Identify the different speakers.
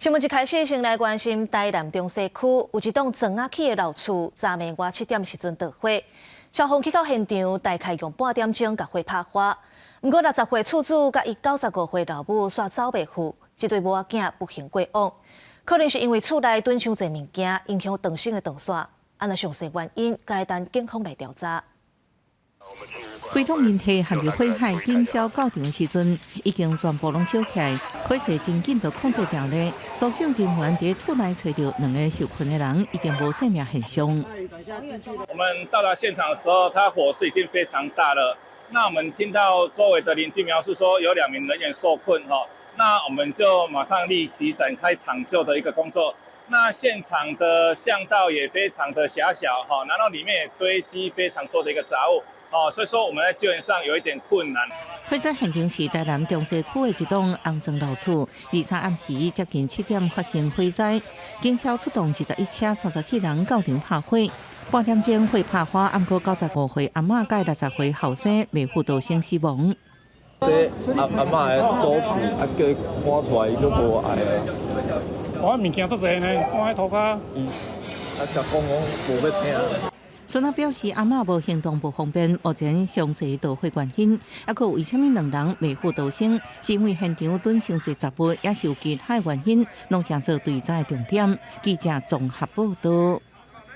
Speaker 1: 新聞一開始先來關心台南中西區有一棟磚仔起的老厝，昨暝外7點時陣著火，消防去到現場，大概用半點鐘共火拍花。毋過60歲厝主佮伊95歲老母煞走袂赴，這對母仔囝不幸過往，可能是因為厝內囤傷濟物件，影響長生的斷線。按若詳細原因，該等警方來調查。
Speaker 2: 規棟民宅陷入火海，警消到場的時陣，已經全部攏燒起來，火勢真緊就控制牢咧。搜救人員佇厝內揣著兩个受困的人，已經無生命現象。
Speaker 3: 我們到達現場的時候，它火勢已經非常大了。那我們聽到周圍的鄰居描述說有兩名人員受困，哈，那我們就馬上立即展開搶救的一個工作。那現場的巷道也非常的狹小，哈，然後裡面也堆積非常多的一個雜物。哦，所以說我們在救援上有一點困難。
Speaker 2: 火災現場是台南中西區的一棟紅磚老厝，23暗時接近7點發生火災，警消出動21車34人到場拍火。半點鐘火拍花，毋過95歲阿嬤佮60歲後生袂赴逃生死亡。
Speaker 4: 這阿阿嬤的祖厝，啊叫伊趕出來，伊閣無愛。
Speaker 5: 我物件足濟呢，放佇塗跤。
Speaker 4: 啊，共講講無欲聽。
Speaker 2: 孫仔表示，阿嬤無行動不方便，目前詳細著火原因。抑閣為啥物兩人袂赴逃生？是因為現場囤傷濟雜物，抑是有其他原因，攏成做追查的重點。記者綜合報道。